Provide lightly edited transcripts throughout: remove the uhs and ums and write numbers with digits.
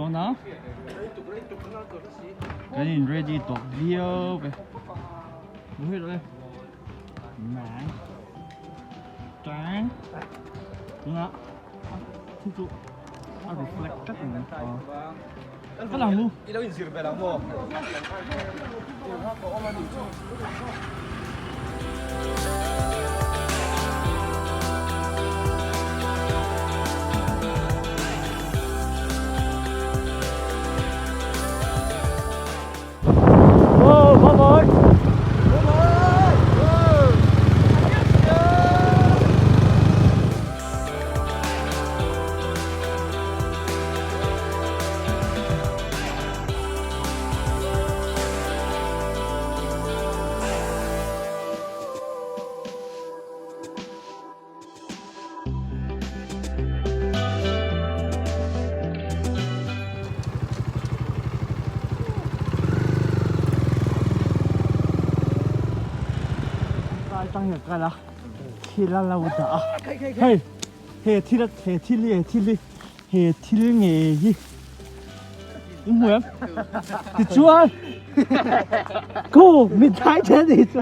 dawn a kan in ready tawh viau ve muhil e nang tang tunah chu chu a reflect tlat mai a lang mu I lo inzir belh ang maw? Wow, bye bye. Tang hian kal a thil a lo dah a hei he thil he thil hi he thil hi he thil ngei hi in hmu em tichuan khu mi thai the ni chu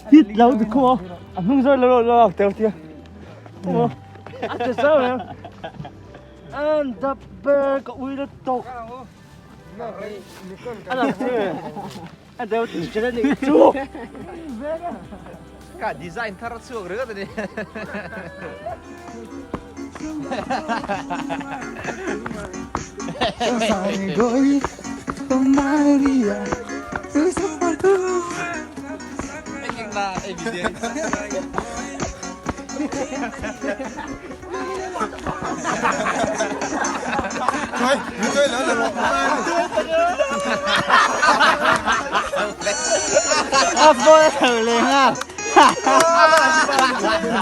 hit lo ti khu a hnung zawi lo lo lo tel tia a che sao em an dap ber ka ui la tok a lang che a deuh ti che ni chu Ka design thar chhuak ringawt a ni.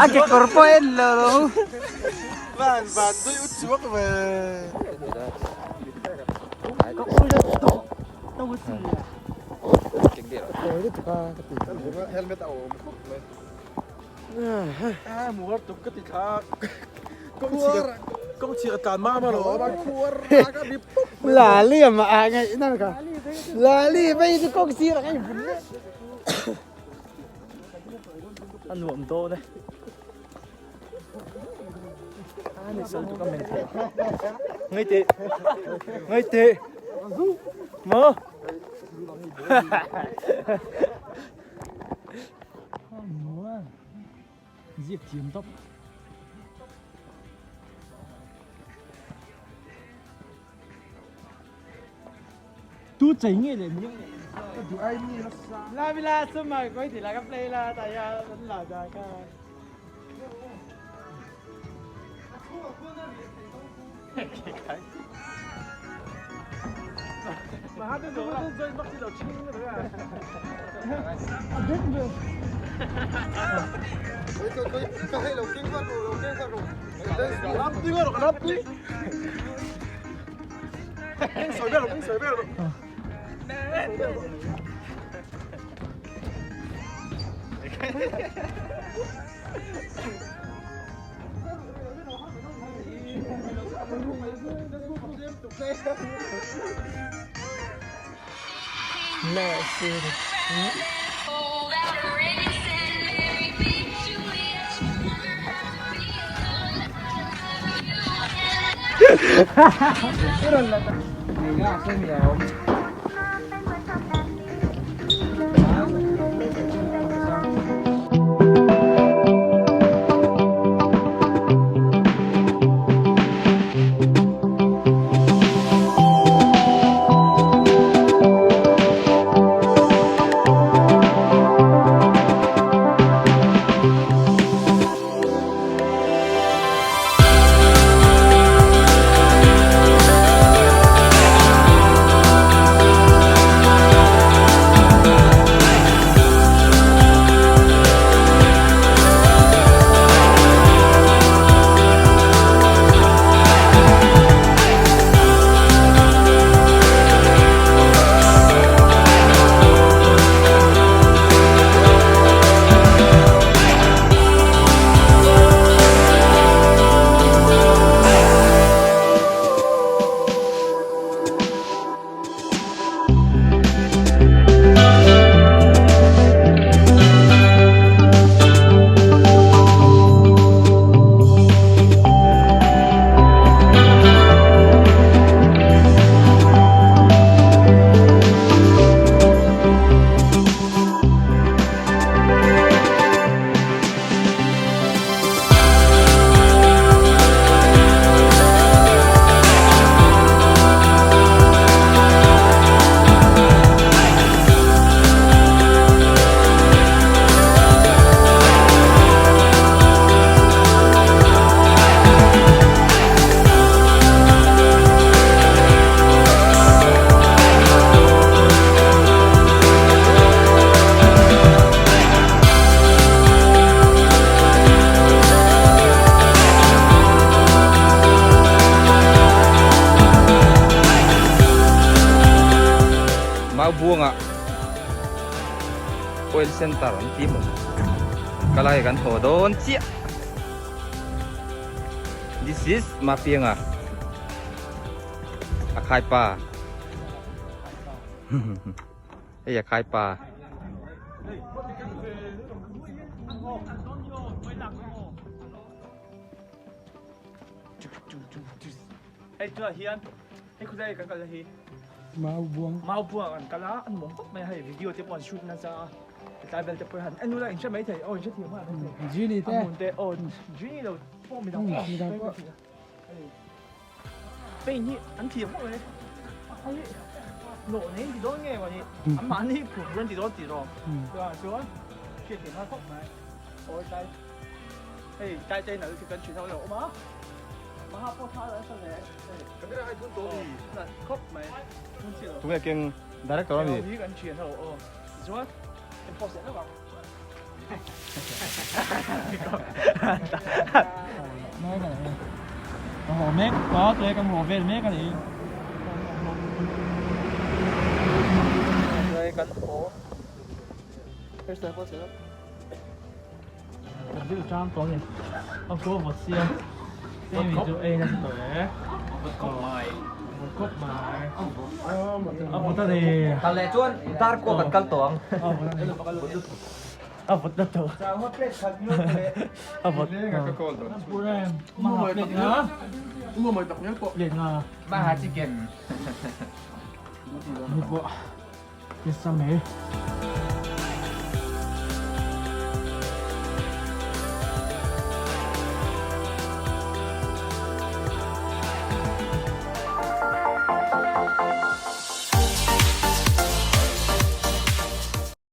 A kekawr pawh en lo lo. Van van dui ut chuak ve. Helmet a awm khawp mai. A muar tuk ka ti kha. Kawng chhia ka tlan mam alawm a khuar a ka bi pawp mai. Lali a mah ah ngaih na ka. Lali vei chu kawng sir ah ka in vun leh. A nuam dawn e. A ni sal tuk a men thei. Ngai teh. Ngai teh. Maw. Ziak thiam tawp. Tu chei nge leh miang leh. Ka duh ai mi nasa. La mi la sumai koi ti la ka play la ta ya an la da ka. Oil Center an ti maw ka lai kan haw dawn chiah this is Mapianga a khai pa hei a khai pa. Hei tunah hian hei khawlai kan kal hi Mau buang mau buang an kal a an mawng khawp mai a hei video te pawh an shoot nasa a tlai vel te pawh han en ula in hre mai thei aw in hre thiam a mai thei Jini te a hmun te aw Jini lo pawh midang midang pawh Paint hi an thiam khawp mai hei hi nawh nei an ti dawn nge mawni an mahni phur an ti dawn tih rawh chuan chuan hriat thiam nghal khawp mai aw tlai hei tlai te in a kan thin ho lo awm a maha pawh tha lo nasa hle hei khawp mai Tunge keng director ami hi kan thian ho aw chuan kan post leh lawk ang. Kan haw mek a tui kan haw vel mek a ni tui kan haw kan dil tang tawh a ni a kua vawt sia hemi chu ei nasa tawh e vawt khawp mai vawt khawp mai a vawt a ni Kal leh chuan dar kuak kan kal tawh ang. A vawt na tawh. A vawt. Maha plate nga. Plate nga. Maha chicken. Ni pawh. Kisa mai.